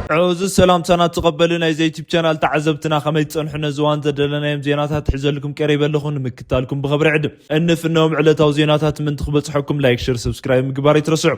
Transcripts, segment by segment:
ዕዙዝ ሰላምታና ተቐበሉ ናይዚ ዩቲብ ቻናል ተዓዘብትና፣ ከመይ ትጸንሑ? ነዚ እዋን ዘደለናዮም ዜናታት ሒዘልኩም ቀሪበ ኣለኹ፣ ንምክታልኩም ብኽብሪ ዕድም። እንፍነዎም ዕለታዊ ዜናታት ምእንቲ ክበጽሐኩም ላይክ፣ ሸር፣ ሰብስክራይብ ምግባር ኣይትረስዑ።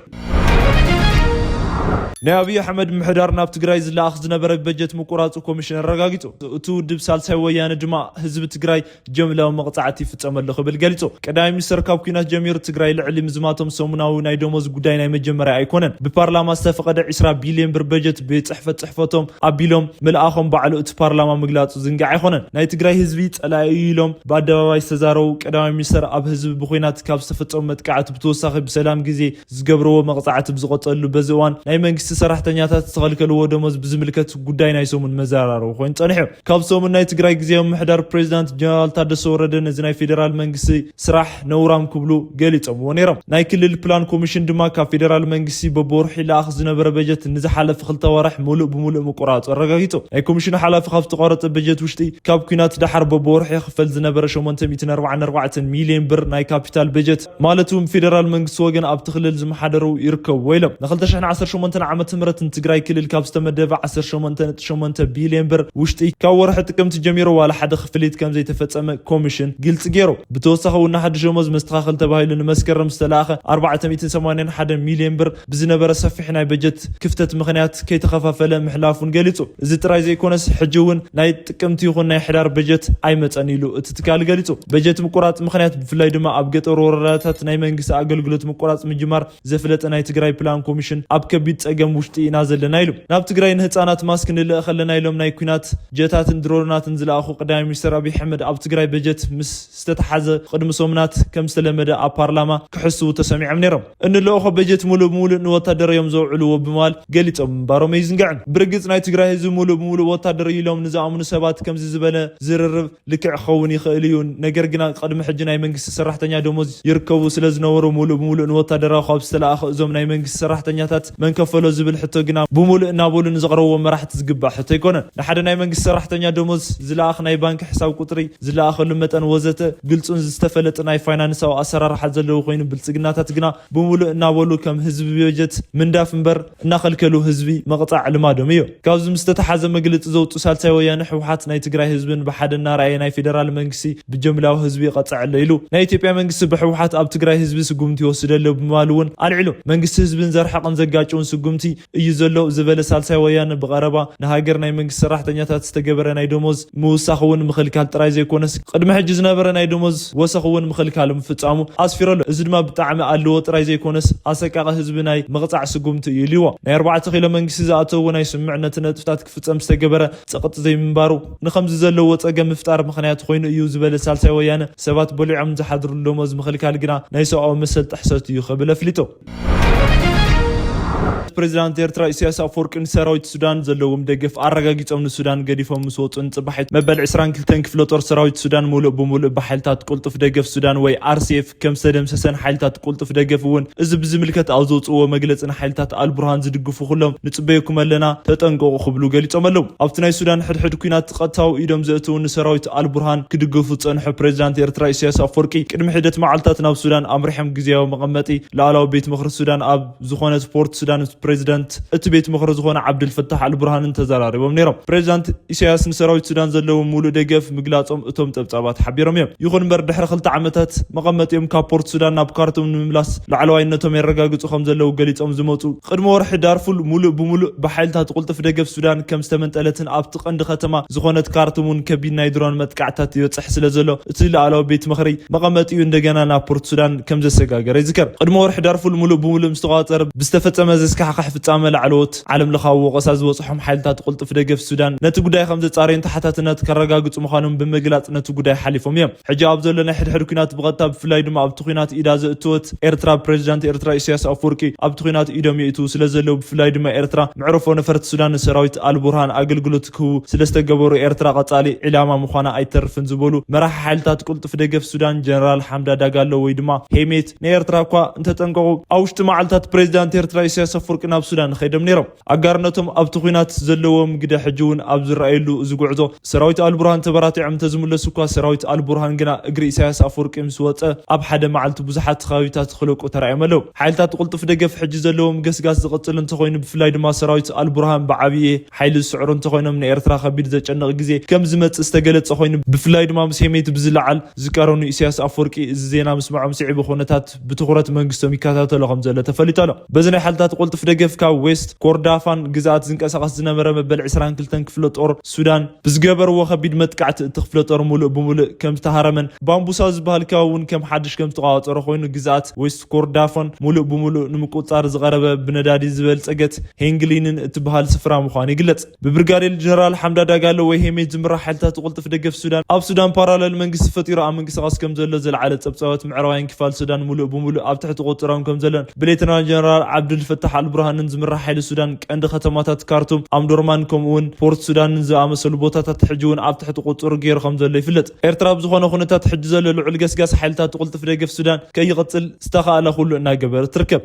ናይ ኣብይ ኣሕመድ ምሕዳር ናብ ትግራይ ዝለኣኽ ዝነበረ በጀት ምቁራጹ ኮሚሽን ኣረጋጊጹ። እቲ ውድብ ሳልሳይ ወያነ ድማ ህዝቢ ትግራይ ጀምላዊ መቕጻዕቲ ይፍጸመሉ ክብል ገሊጹ። ቀዳማይ ሚኒስተር ካብ ኲናት ጀሚሩ ትግራይ ልዕሊ ምዝማቶም ሰሙናዊ ናይ ደሞዝ ጉዳይ ናይ መጀመርያ ኣይኮነን። ብፓርላማ ዝተፈቐደ ዒስራ ቢልዮን ብር በጀት ቤት ጽሕፈት ጽሕፈቶም ኣቢሎም ምልኣኾም ባዕሉ እቲ ፓርላማ ምግላጹ ዝንጋዕ ኣይኮነን። ናይ ትግራይ ህዝቢ ጸላኢ እዩ ኢሎም ብኣደባባይ ዝተዛረቡ ቀዳማይ ሚኒስተር ኣብ ህዝቢ ብኲናት ካብ ዝተፈጸሙ መጥቃዕቲ ብተወሳኺ ብሰላም ግዜ ዝገብርዎ መቕጻዕቲ ብዝቐጸሉ በዚ እዋን ናይ መንግስቲ ሰራሕተኛታት ዝተኸልከልዎ ደሞዝ ብዝምልከት ጉዳይ ናይ ሰሙን መዘራረቢ ኮይኑ ጸኒሑ። ካብ ሰሙን ናይ ትግራይ ግዜያዊ ምሕዳር ፕሬዚዳንት ጀነራል ታደሰ ወረደ ነዚ ናይ ፌዴራል መንግስቲ ስራሕ ነውራም ክብሉ ገሊጾምዎ ነይሮም። ናይ ክልል ፕላን ኮሚሽን ድማ ካብ ፌዴራል መንግስቲ በብወርሑ ይለኣኽ ዝነበረ በጀት ንዝሓለፈ ክልተ ወርሕ ሙሉእ ብሙሉእ ምቁራጹ ኣረጋጊጹ። ናይ ኮሚሽኑ ሓላፊ ካብ ዝተቋረጸ በጀት ውሽጢ ካብ ኲናት ደሓር በብወርሑ ይኽፈል ዝነበረ ሸሞንተ ሚእትን ኣርባዓን ኣርባዕተን ሚልዮን ብር ናይ ካፒታል በጀት ማለት እውን ፌዴራል መንግስቲ ወገን ኣብቲ ክልል ዝመሓደሩ ይርከብዎ ኢሎም። ን ክልተ ሽሕን ዓሰርተ ሸሞንተን ዓመተ ምህረት ንትግራይ ክልል ካብ ዝተመደበ ዓሰርተ ሸሞንተ ነጥቢ ሸሞንተ ቢልዮን ብር ውሽጢ ካብ ወርሒ ጥቅምቲ ጀሚሩ ዋላ ሓደ ክፍሊት ከም ዘይተፈጸመ ኮሚሽን ግልጺ ገይሩ። ብተወሳኺ እውን ንሓድሽ ደሞዝ መስተኻኸል ተባሂሉ ንመስከረም ዝተለኣኸ ኣርባዕተ ሚእትን ሰማንያን ሓደን ሚልዮን ብር ብዝነበረ ሰፊሕ ናይ በጀት ክፍተት ምኽንያት ከይተኸፋፈለ ምሕላፉን ገሊጹ። እዚ ጥራይ ዘይኮነስ ሕጂ እውን ናይ ጥቅምቲ ይኹን ናይ ሕዳር በጀት ኣይመጸን ኢሉ እቲ ትካል ገሊጹ። በጀት ምቁራጽ ምኽንያት ብፍላይ ድማ ኣብ ገጠር ወረዳታት ናይ መንግስቲ ኣገልግሎት ምቁራጽ ምጅማር ዘፍለጠ ናይ ትግራይ ፕላን ኮሚሽን ኣብ ከቢድ ጸገም ውሽጢ ኢና ዘለና ኢሉ። ናብ ትግራይ ንህጻናት ማስክ ንልእኽ ኣለና ኢሎም ናይ ኲናት ጀታትን ድሮናትን ዝለኣኹ ቀዳማይ ሚኒስተር ኣብይ ኣሕመድ ኣብ ትግራይ በጀት ምስ ዝተተሓዘ ቅድሚ ሰሙናት ከም ዝተለመደ ኣብ ፓርላማ ክሕስዉ ተሰሚዖም ነይሮም። እንልእኾ በጀት ሙሉእ ብሙሉእ ንወታደር እዮም ዘውዕልዎ ብምባል ገሊጾም ምንባሮም ኣይዝንጋዕን። ብርግጽ ናይ ትግራይ ህዝቢ ሙሉእ ብሙሉእ ወታደር እዩ ኢሎም ንዝኣምኑ ሰባት ከምዚ ዝበለ ዝርርብ ልክዕ ክኸውን ይኽእል እዩ። ነገር ግና ቅድሚ ሕጂ ናይ መንግስቲ ሰራሕተኛ ደሞዝ ይርከቡ ስለ ዝነበሩ ሙሉእ ብሙሉእ ንወታደራዊ ካብ ዝተለኣኸ እዞም ናይ መንግስቲ ሰራሕተኛታት መን ከፈሎ ዝብል ሕቶ ግና ብሙሉእ እናበሉ ንዘቕረብዎ መራሕቲ ዝግባእ ሕቶ ኣይኮነን። ንሓደ ናይ መንግስቲ ሰራሕተኛ ደሞዝ ዝለኣኽ ናይ ባንክ ሕሳብ ቁፅሪ ዝለኣኸሉ መጠን ወዘተ ግልፁን ዝተፈለጠ ናይ ፋይናንሳዊ ኣሰራርሓ ዘለዎ ኮይኑ ብልፅግናታት ግና ብሙሉእ እናበሉ ከም ህዝቢ በጀት ምንዳፍ እምበር እናኸልከሉ ህዝቢ መቕፃዕ ልማዶም እዩ። ካብዚ ምስ ተተሓዘ መግለፂ ዘውፅኡ ሳልሳይ ወያነ ህወሓት ናይ ትግራይ ህዝብን ብሓደ እናረኣየ ናይ ፌደራል መንግስቲ ብጀምላዊ ህዝቢ ይቐፅዕ ኣሎ ኢሉ ናይ ኢትዮጵያ መንግስቲ ብህወሓት ኣብ ትግራይ ህዝቢ ስጉምቲ ይወስድ ኣሎ ብምባል እውን ኣልዒሉ። መንግስቲ ህዝብን ዘርሕቕን ዘጋጭውን ስጉምቲ እዩ ዘሎ ዝበለ ሳልሳይ ወያነ ብቐረባ ንሃገር ናይ መንግስቲ ሰራሕተኛታት ዝተገበረ ናይ ደሞዝ ምውሳኽ እውን ምኽልካል ጥራይ ዘይኮነስ ቅድሚ ሕጂ ዝነበረ ናይ ደሞዝ ወሰኽ እውን ምኽልካል ምፍፃሙ ኣስፊሩ ኣሎ። እዚ ድማ ብጣዕሚ ኣለዎ ጥራይ ዘይኮነስ ኣሰቃቂ ህዝቢ ናይ ምቕፃዕ ስጉምቲ እዩ ኢልዎ። ናይ ኣርባዕተ ኪሎ መንግስቲ ዝኣተዎ ናይ ስምምዕነት ነጥብታት ክፍፀም ዝተገበረ ፀቕጢ ዘይምንባሩ ንኸምዚ ዘለዎ ፀገም ምፍጣር ምኽንያት ኮይኑ እዩ ዝበለ ሳልሳይ ወያነ ሰባት በሊዖም ዝሓድሩሉ ደሞዝ ምኽልካል ግና ናይ ሰብኣዊ መሰል ጥሕሰት እዩ ክብል ኣፍሊጡ። ፕሬዚዳንት ኤርትራ ኢሳያስ ኣፈወርቂ ንሰራዊት ሱዳን ዘለዎም ደገፍ ኣረጋጊጾም ንሱዳን ገዲፎም ምስ ወጹ ንጽባሒት መበል ዕስራን ክልተን ክፍለ ጦር ሰራዊት ሱዳን ሙሉእ ብሙሉእ ብሓይልታት ቅልጡፍ ደገፍ ሱዳን ወይ ኣርሲኤፍ ከም ዝተደምሰሰን ሓይልታት ቅልጡፍ ደገፍ እውን እዚ ብዝምልከት ኣብ ዘውጽእዎ መግለጺ ንሓይልታት ኣልቡርሃን ዝድግፉ ኩሎም ንጽበየኩም ኣለና ተጠንቀቑ ክብሉ ገሊጾም ኣለዉ። ኣብቲ ናይ ሱዳን ሕድሕድ ኲናት ቀጥታዊ ኢዶም ዘእትዉ ንሰራዊት ኣልቡርሃን ክድግፉ ዝጸንሑ ፕሬዚዳንት ኤርትራ ኢሳያስ ኣፈወርቂ ቅድሚ ሒደት መዓልታት ናብ ሱዳን ኣምሪሖም ግዝያዊ መቐመጢ ላዕላዊ ቤት ምኽሪ ሱዳን ኣብ ዝኾነት ፖርት ሱዳን ምስ ፕሬዚዳንት እቲ ቤት ምኽሪ ዝኾነ ዓብዱልፈታሕ ኣልቡርሃንን ተዘራሪቦም ነይሮም። ፕሬዚዳንት ኢሳያስ ንሰራዊት ሱዳን ዘለዎም ሙሉእ ደገፍ ምግላጾም እቶም ጸብጻባት ሓቢሮም እዮም። ይኹን እምበር ድሕሪ ክልተ ዓመታት መቐመጢኦም ካብ ፖርት ሱዳን ናብ ካርቱም ንምምላስ ላዕለዋይነቶም የረጋግጹ ከም ዘለዉ ገሊጾም ዝመጹ ቅድሚ ወርሒ ዳርፉል ሙሉእ ብሙሉእ ብሓይልታት ቅልጡፍ ደገፍ ሱዳን ከም ዝተመንጠለትን ኣብቲ ቀንዲ ከተማ ዝኾነት ካርቱም እውን ከቢድ ናይ ድሮን መጥቃዕታት ይበጽሕ ስለ ዘሎ እቲ ላዕላዊ ቤት ምኽሪ መቐመጢኡ እንደገና ናብ ፖርት ሱዳን ከም ዘሰጋገረ ይዝከር። ቅድሚ ወርሒ ዳርፉል ሙሉእ ብሙሉእ ምስ ተቋጸረ ብዝተፈጸመ ዘስካሕክሕ ፍጻመ ላዕለዎት ዓለም ለኻዊ ወቐሳ ዝበጽሖም ሓይልታት ቅልጡፍ ደገፍ ሱዳን ነቲ ጉዳይ ከም ዘጻረዩን ተሓታትነት ከረጋግጹ ምዃኖም ብምግላጽ ነቲ ጉዳይ ሓሊፎም እዮም። ሕጂ ኣብ ዘሎ ናይ ሕድሕድ ኲናት ብቐጥታ ብፍላይ ድማ ኣብቲ ኲናት ኢዳ ዘእተወት ኤርትራ ፕሬዚዳንት ኤርትራ ኢሳያስ ኣፈወርቂ ኣብቲ ኲናት ኢዶም የእትዉ ስለ ዘለዉ ብፍላይ ድማ ኤርትራ መዕረፎ ነፈርቲ ሱዳን ንሰራዊት ኣልቡርሃን ኣገልግሎት ክህቡ ስለ ዝተገበሩ ኤርትራ ቀጻሊ ዒላማ ምዃና ኣይተርፍን ዝበሉ መራሒ ሓይልታት ቅልጡፍ ደገፍ ሱዳን ጀነራል ሓምዳ ዳጋሎ ወይ ድማ ሄሜት ንኤርትራ እኳ እንተጠንቀቑ ኣብ ውሽጢ መዓልታት ፕሬዚዳንት ኤርትራ ኢሳያስ ኣፈወርቂ ናብ ሱዳን ኸይዶም ነይሮም። ኣጋርነቶም ኣብቲ ኲናት ዘለዎም ግደ ሕጂ እውን ኣብ ዝረኣየሉ እዚ ጉዕዞ፣ ሰራዊት ኣልቡርሃን ተበራቲዖም እንተዝምለሱ እኳ፣ ሰራዊት ኣልቡርሃን ግና እግሪ ኢሳያስ ኣፈወርቂ ምስ ወጸ፣ ኣብ ሓደ መዓልቲ ብዙሓት ከባቢታት ክለቁ ተራእዮም ኣለዉ። ሓይልታት ቅልጡፍ ደገፍ ሕጂ ዘለዎም ገስጋስ ዝቕጽል እንተኾይኑ፣ ብፍላይ ድማ ሰራዊት ኣልቡርሃን ብዓብየ ሓይሊ ዝስዕሩ እንተኾይኖም፣ ንኤርትራ ከቢድ ዘጨንቕ ግዜ ከም ዝመጽእ ዝተገለጸ ኮይኑ፣ ብፍላይ ድማ ምስ ሄሜቲ ብዝለዓል ዝቃረኑ ኢሳያስ ኣፈወርቂ እዚ ዜና ምስምዖም ስዒቡ፣ ኩነታት ብትኹረት መንግስቶም ይከታተሎ ከም ዘሎ ተፈሊጡ ኣሎ። በዚ ናይ ሓይልታት ቅልጡፍ ደገፍ ካብ ዌስት ኮርዳፋን ግዝኣት ዝንቀሳቐስ ዝነበረ መበል ዕስራን ክልተን ክፍለ ጦር ሱዳን ብዝገበርዎ ከቢድ መጥቃዕቲ፣ እቲ ክፍለ ጦር ሙሉእ ብሙሉእ ከም ዝተሃረመን፣ ባምቡሳ ዝበሃል ከባቢ እውን ከም ሓድሽ ከም ዝተቋጸረ ኮይኑ፣ ግዝኣት ዌስት ኮርዳፋን ሙሉእ ብሙሉእ ንምቁጽጻር ዝቐረበ ብነዳዲ ዝበልጸገት ሄንግሊንን እትበሃል ስፍራ ምዃኑ ይግለጽ። ብብርጋዴር ጀነራል ሓምዳ ዳጋሎ ወይ ሄሜት ዝምራሕ ሓይልታት ቅልጡፍ ደገፍ ሱዳን፣ ኣብ ሱዳን ፓራለል መንግስቲ ፈጢሩ ኣብ ምንቅስቓስ ከም ዘሎ ዝለዓለ ጸብጻባት ምዕራባውያን ክፋል ሱዳን ሙሉእ ብሙሉእ ኣብ ትሕቲ ቁጽሮም ከም ዘሎን፣ ብሌተናል ጀነራል ዓብዱል ፈታሕ ኣልቡርሃንን ዝምራሕ ሓይሊ ሱዳን ቀንዲ ከተማታት ካርቱም፣ ኣምዶርማን ከምኡ እውን ፖርት ሱዳንን ዝኣመሰሉ ቦታታት ሕጂ እውን ኣብ ትሕቲ ቁጽሩ ገይሩ ከም ዘሎ ይፍለጥ። ኤርትራ ብዝኾነ ኩነታት ሕጂ ዘሎ ልዑል ገስጋስ ሓይልታት ቅልጡፍ ደገፍ ሱዳን ከይቕጽል ዝተኻእለ ኩሉ እናገበረት ትርከብ።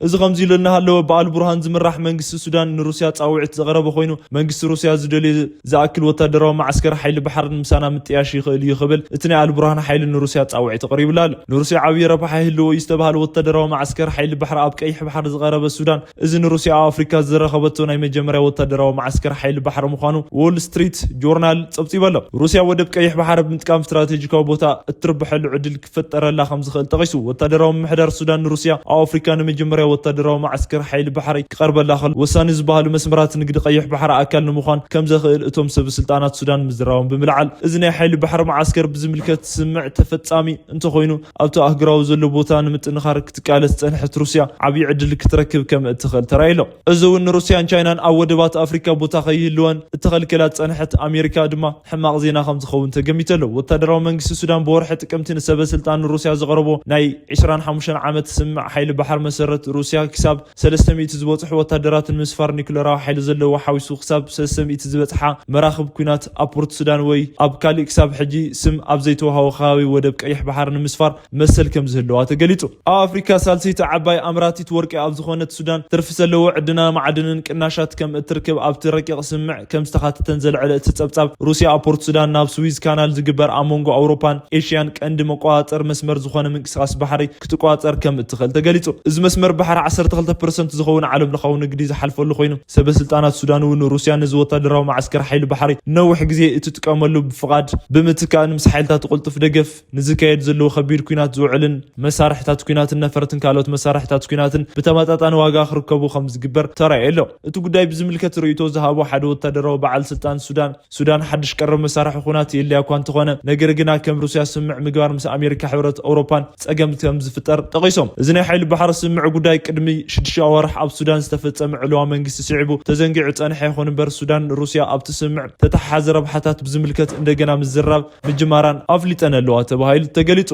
እዚ ከምዚ ኢሉ እናሃለወ፣ ብኣል ቡርሃን ዝምራሕ መንግስቲ ሱዳን ንሩስያ ጻውዒት ዘቕረበ ኮይኑ፣ መንግስቲ ሩስያ ዝደልዮ ዝኣክል ወታደራዊ መዓስከር ሓይሊ ባሕሪ ንምሳና ምጥያሽ ይኽእል እዩ ክብል እቲ ናይ ኣል ቡርሃን ሓይሊ ንሩስያ ጻውዒት ኣቕሪቡላ ኣሎ። ንሩስያ ዓብዪ ረብሓ ይህልዎ እዩ ዝተባህለ ወታደራዊ መዓስከር ሓይሊ ባሕሪ ኣብ ቀይሕ ባሕሪ ዝቐረበ ሱዳን፣ እዚ ንሩስያ ኣብ ኣፍሪካ ዝረኸበቶ ናይ መጀመርያ ወታደራዊ መዓስከር ሓይሊ ባሕሪ ምዃኑ ዎል ስትሪት ጆርናል ጸብጺቡ ኣሎ። ሩስያ ወደብ ቀይሕ ባሕሪ ብምጥቃም ስትራቴጂካዊ ቦታ እትርብሐሉ ዕድል ክፈጠረላ ከም ዝኽእል ጠቒሱ። ወታደራዊ ምምሕዳር ሱዳን ንሩስያ ኣብ ኣፍሪካ ንመጀመርያ ወታደራዊ መዓስከር ሓይሊ ባሕሪ ክቐርበላ ከሎ፣ ወሳኒ ዝበሃሉ መስመራት ንግዲ ቀይሕ ባሕሪ ኣካል ንምዃን ከም ዘኽእል እቶም ሰብ ስልጣናት ሱዳን ምዝራቦም ብምልዓል፣ እዚ ናይ ሓይሊ ባሕሪ መዓስከር ብዝምልከት ስምምዕ ተፈጻሚ እንተኾይኑ፣ ኣብቲ ኣህጉራዊ ዘሎ ቦታ ንምጥንኻር ክትቃለስ ዝጸንሐት ሩስያ ዓብዪ ዕድል ክትረክብ ከም እትኽእል ተራእዩ ኣሎ። እዚ እውን ንሩስያን ቻይናን ኣብ ወደባት ኣፍሪካ ቦታ ከይህልወን እተኸልከላ ዝጸንሐት ኣሜሪካ ድማ ሕማቕ ዜና ከም ዝኸውን ተገሚቱ ኣሎ። ወታደራዊ መንግስቲ ሱዳን ብወርሒ ጥቅምቲ ንሰበ ስልጣን ሩስያ ዘቕረቦ ናይ ዕስራን ሓሙሽተን ዓመት ስምምዕ ሓይሊ ባሕሪ መሰረት፣ ሩስያ ክሳብ ሰለስተ ሚእቲ ዝበጽሑ ወታደራትን ምስፋር ኒኩለራዊ ሓይሊ ዘለዎ ሓዊሱ ክሳብ ሰለስተ ሚእቲ ዝበጽሓ መራኽብ ኲናት ኣብ ፖርት ሱዳን ወይ ኣብ ካሊእ ክሳብ ሕጂ ስም ኣብ ዘይተዋህቦ ከባቢ ወደብ ቀይሕ ባሕሪ ንምስፋር መሰል ከም ዝህልዋ ተገሊጹ። ኣብ ኣፍሪካ ሳልሰይቲ ዓባይ ኣምራቲት ወርቂ ኣብ ዝኾነት ሱዳን፣ ትርፊ ዘለዎ ዕድና ማዕድንን ቅናሻት ከም እትርክብ ኣብቲ ረቂቕ ስምምዕ ከም ዝተኻተተን ዘልዐለ እቲ ጸብጻብ፣ ሩስያ ኣብ ፖርት ሱዳን ናብ ስዊዝ ካናል ዝግበር ኣብ መንጎ ኣውሮፓን ኤሽያን ቀንዲ መቆጻጸሪ መስመር ዝኾነ ምንቅስቓስ ባሕሪ ክትቆጻጸር ከም እትኽእል ተገሊጹ። እዚ መስመር ባሕሪ ዓሰርተ ክልተ ፐርሰንት ዝኸውን ዓለም ለኻዊ ንግዲ ዝሓልፈሉ ኮይኑ፣ ሰበ ስልጣናት ሱዳን እውን ሩስያ ነዚ ወታደራዊ መዓስከር ሓይሊ ባሕሪ ነዊሕ ግዜ እትጥቀመሉ ብፍቓድ ብምትካእን ምስ ሓይልታት ቅልጡፍ ደገፍ ንዝካየድ ዘለዎ ከቢድ ኲናት ዝውዕልን መሳርሕታት ኲናትን ነፈርትን ካልኦት መሳርሕታት ኲናትን ብተመጣጣኒ ዋጋ ክርከቡ ከም ዝግበር ተራእዩ ኣሎ። እቲ ጉዳይ ብዝምልከት ርእይቶ ዝሃቡ ሓደ ወታደራዊ በዓል ስልጣን ሱዳን፣ ሱዳን ሓድሽ ቀረብ መሳርሒ ኲናት የድልያ እኳ እንተኾነ፣ ነገር ግና ከም ሩስያ ስምምዕ ምግባር ምስ ኣሜሪካ፣ ሕብረት ኣውሮፓን ጸገም ከም ዝፍጠር ጠቒሶም። እዚ ናይ ሓይሊ ባሕሪ ስምምዕ ጉዳይ ቅድሚ ሽዱሽተ ኣዋርሕ ኣብ ሱዳን ዝተፈጸመ ዕልዋ መንግስቲ ስዒቡ ተዘንጊዑ ጸንሐ ይኹን እምበር፣ ሱዳን ሩስያ ኣብቲ ስምምዕ ተተሓሓዘ ረብሓታት ብዝምልከት እንደገና ምዝራብ ምጅማራን ኣፍሊጠን ኣለዋ ተባሂሉ ተገሊጹ።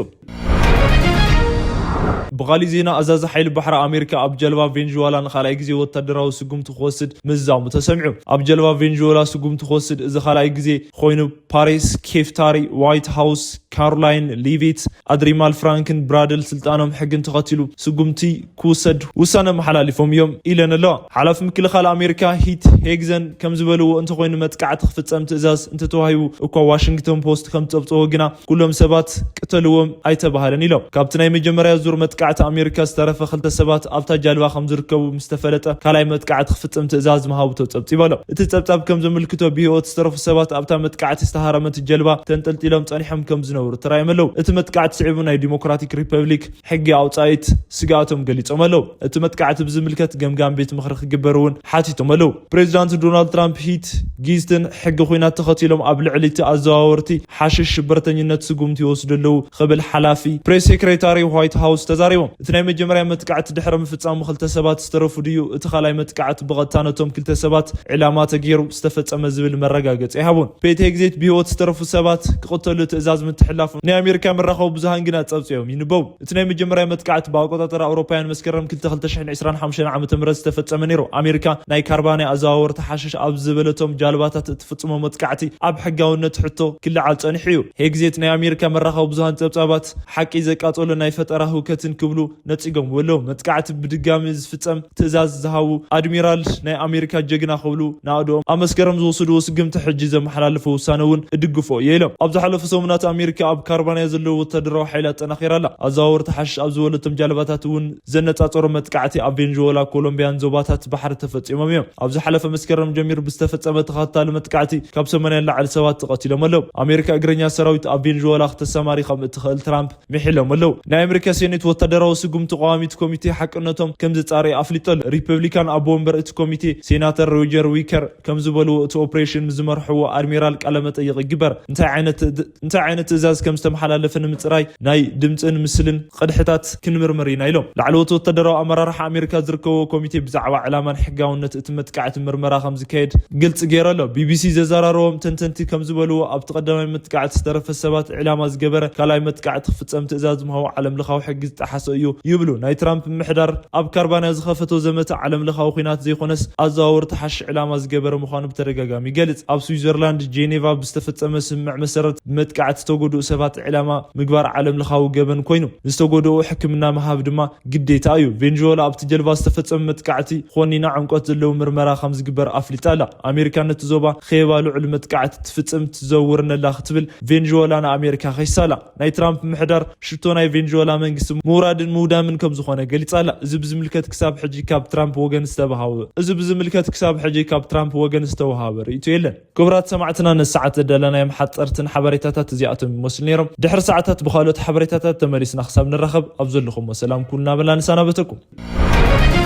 ብኻሊእ ዜና፣ ኣዛዚ ሓይሊ ባሕሪ ኣሜሪካ ኣብ ጀልባ ቬንዙዋላ ንኻልኣይ ግዜ ወታደራዊ ስጉምቲ ክወስድ ምዝዛሙ ተሰሚዑ። ኣብ ጀልባ ቬንዙዋላ ስጉምቲ ክወስድ እዚ ካልኣይ ግዜ ኮይኑ፣ ፓሪስ፣ ኬፍታሪ፣ ዋይት ሃውስ፣ ካሮላይን ሊቪት፣ ኣድሪማል ፍራንክን ብራደል ስልጣኖም ሕግን ተኸቲሉ ስጉምቲ ክውሰድ ውሳነ መሓላሊፎም እዮም ኢለን ኣለዋ። ሓላፊ ምክልኻል ኣሜሪካ ሂት ሄግዘን ከም ዝበልዎ፣ እንተኾይኑ መጥቃዕቲ ክፍጸም ትእዛዝ እንተተዋሂቡ እኳ፣ ዋሽንግተን ፖስት ከም ጸብጽዎ ግና፣ ኩሎም ሰባት ቅተልዎም ኣይተባሃለን ኢሎም። ካብቲ ናይ መጀመርያ ዙር መጥቃዕቲ ኣሜሪካ ዝተረፈ ክልተ ሰባት ኣብታ ጃልባ ከም ዝርከቡ ምስ ተፈለጠ፣ ካልኣይ መጥቃዕቲ ክፍጽም ትእዛዝ ምሃቡ ተጸብጺቡ ኣሎ። እቲ ጸብጻብ ከም ዘመልክቶ፣ ብህይወት ዝተረፉ ሰባት ኣብታ መጥቃዕቲ ዝተሃረመት ጀልባ ተንጠልጢሎም ጸኒሖም ከም ዝነበሩ ተራእዮም ኣለዉ። እቲ መጥቃዕቲ ስዒቡ ናይ ዲሞክራቲክ ሪፐብሊክ ሕጊ ኣውጻኢት ስግኣቶም ገሊጾም ኣለዉ። እቲ መጥቃዕቲ ብዝምልከት ገምጋም ቤት ምኽሪ ክግበር እውን ሓቲቶም ኣለዉ። ፕሬዚዳንት ዶናልድ ትራምፕ ሂት ጊዝትን ሕጊ ኲናት ተኸቲሎም ኣብ ልዕሊ እቲ ኣዘዋወርቲ ሓሽሽ ሽበርተኝነት ስጉምቲ ይወስዱ ኣለዉ ክብል ሓላፊ ፕሬስ ሴክሬታሪ ዋይት ሃውስ ተዛሪቦም። እቲ ናይ መጀመርያ መጥቃዕቲ ድሕሪ ምፍጻሙ ክልተ ሰባት ዝተረፉ ድዩ እቲ ካልኣይ መጥቃዕቲ ብቐጥታ ነቶም ክልተ ሰባት ዕላማ ተገይሩ ዝተፈጸመ ዝብል መረጋገጺ ኣይሃቡን። ፔት ሄግዜት ብህይወት ዝተረፉ ሰባት ክቕተሉ ትእዛዝ ምትሕላፉ ናይ ኣሜሪካ መራኸቢ ብዙሃን ግና ጸብጺቦም ይንበቡ። እቲ ናይ መጀመርያ መጥቃዕቲ ብኣቆጻጽራ ኣውሮፓውያን መስከረም ክልተ፣ ክልተ ሽሕን ዕስራን ሓሙሽተን ዓመተ ምህረት ዝተፈጸመ ነይሩ። ኣሜሪካ ናይ ካርባናይ ኣዘዋወርቲ ሓሽሽ ኣብ ዝበለቶም ጃልባታት እትፍጽሞ መጥቃዕቲ ኣብ ሕጋውነት ሕቶ ክለዓል ጸኒሑ እዩ። ሄግዜት ናይ ኣሜሪካ መራኸቢ ብዙሃን ጸብጻባት ሓቂ ዘቃጸሎ ናይ ፈጠራ ህውከትን ክብሉ ነጺጎም ኣለዉ። መጥቃዕቲ ብድጋሚ ዝፍጸም ትእዛዝ ዝሃቡ ኣድሚራል ናይ ኣሜሪካ ጀግና ክብሉ ናእድኦም ኣብ መስከረም ዝወሰድዎ ስግምቲ ሕጂ ዘመሓላለፈ ውሳነ እውን እድግፎ እየ ኢሎም። ኣብ ዝሓለፉ ሰሙናት ኣሜሪካ ኣብ ካርባንያ ዘለዉ ወታደራዊ ሓይሊ ኣጠናኺራ ኣላ። ኣዘዋወርቲ ሓሽሽ ኣብ ዝበለቶም ጃልባታት እውን ዘነጻጸሩ መጥቃዕቲ ኣብ ቬንዙዌላ፣ ኮሎምቢያን ዞባታት ባሕሪ ተፈጺሞም እዮም። ኣብ ዝሓለፈ መስከረም ጀሚሩ ብዝተፈጸመ ተኸታታሊ መጥቃዕቲ ካብ ሰማንያ ንላዕሊ ሰባት ተቐቲሎም ኣለዉ። ኣሜሪካ እግረኛ ሰራዊት ኣብ ቬንዙዌላ ክተሰማሪ ከም እትኽእል ትራምፕ ምሒሎም ኣለዉ። ናይ ኣሜሪካ ሴኔት ወታደራዊ ስጉምቲ ተቃዋሚቲ ኮሚቴ ሓቅነቶም ከም ዝጻረየ ኣፍሊጡ ኣሎ። ሪፐብሊካን ኣቦ ወንበር እቲ ኮሚቴ ሴናተር ሮጀር ዊከር ከም ዝበልዎ እቲ ኦፕሬሽን ምስ ዝመርሕዎ ኣድሚራል ቃለ መጠይቕ ይግበር። እንታይ ዓይነት ትእ- እንታይ ዓይነት ትእዛዝ ከም ዝተመሓላለፈ ንምጽራይ ናይ ድምፅን ምስልን ቅድሕታት ክንምርምር ኢና ኢሎም። ላዕለዎት ወታደራዊ ኣመራርሓ ኣሜሪካ ዝርከብዎ ኮሚቴ ብዛዕባ ዕላማን ሕጋውነት እቲ መጥቃዕቲ ምርመራ ከም ዝካየድ ግልፂ ገይሩ ኣሎ። ቢቢሲ ዘዘራረቦም ተንተንቲ ከም ዝበልዎ ኣብቲ ቀዳማይ መጥቃዕቲ ዝተረፈ ሰባት ዕላማ ዝገበረ ካልኣይ መጥቃዕቲ ክፍፀም ትእዛዝ ምሃቡ ዓለም ለኻዊ ሕጊ ዝጠሓሰ እዩ ይብሉ። ናይ ትራምፕ ምሕዳር ኣብ ካርባንያ ዝኸፈቶ ዘመተ ዓለም ለኻዊ ኲናት ዘይኮነስ ኣዘዋወርቲ ሓሽሽ ዕላማ ዝገበረ ምዃኑ ብተደጋጋሚ ይገልጽ። ኣብ ስዊዘርላንድ ጄኔቫ ብዝተፈጸመ ስምምዕ መሰረት ብመጥቃዕቲ ዝተጎድኡ ሰባት ዕላማ ምግባር ዓለም ለኻዊ ገበን ኮይኑ ንዝተጎድኡ ሕክምና ምሃብ ድማ ግዴታ እዩ። ቬንዙዌላ ኣብቲ ጀልባ ዝተፈጸመ መጥቃዕቲ ኮኒና ዕምቆት ዘለዎ ምርመራ ከም ዝግበር ኣፍሊጣ ኣላ። ኣሜሪካ ነቲ ዞባ ኸየባ ልዑል መጥቃዕቲ ትፍጽም ትዘውርነላ ክትብል ቬንዙዌላ ንኣሜሪካ ከይሳላ። ናይ ትራምፕ ምሕዳር ሽቶ ናይ ቬንዙዌላ መንግስቲ ምውራድን ምውዳምን ከም ዝኾነ ገሊጻ ኣላ። እዚ ብዝምልከት ክሳብ ሕጂ ካብ ትራምፕ ወገን ዝተባሃወ እዚ ብዝምልከት ክሳብ ሕጂ ካብ ትራምፕ ወገን ዝተወሃበ ርእይቶ የለን። ክቡራት ሰማዕትና ነሰዓት ዘዳለናዮም ሓጸርትን ሓበሬታታት እዚኣቶም ይመስሉ ነይሮም። ድሕሪ ሰዓታት ብኻልኦት ሓበሬታታት ተመሊስና ክሳብ ንራኸብ ኣብ ዘለኹም ሰላም ኩሉ እናበልና ንሰናበተኩም።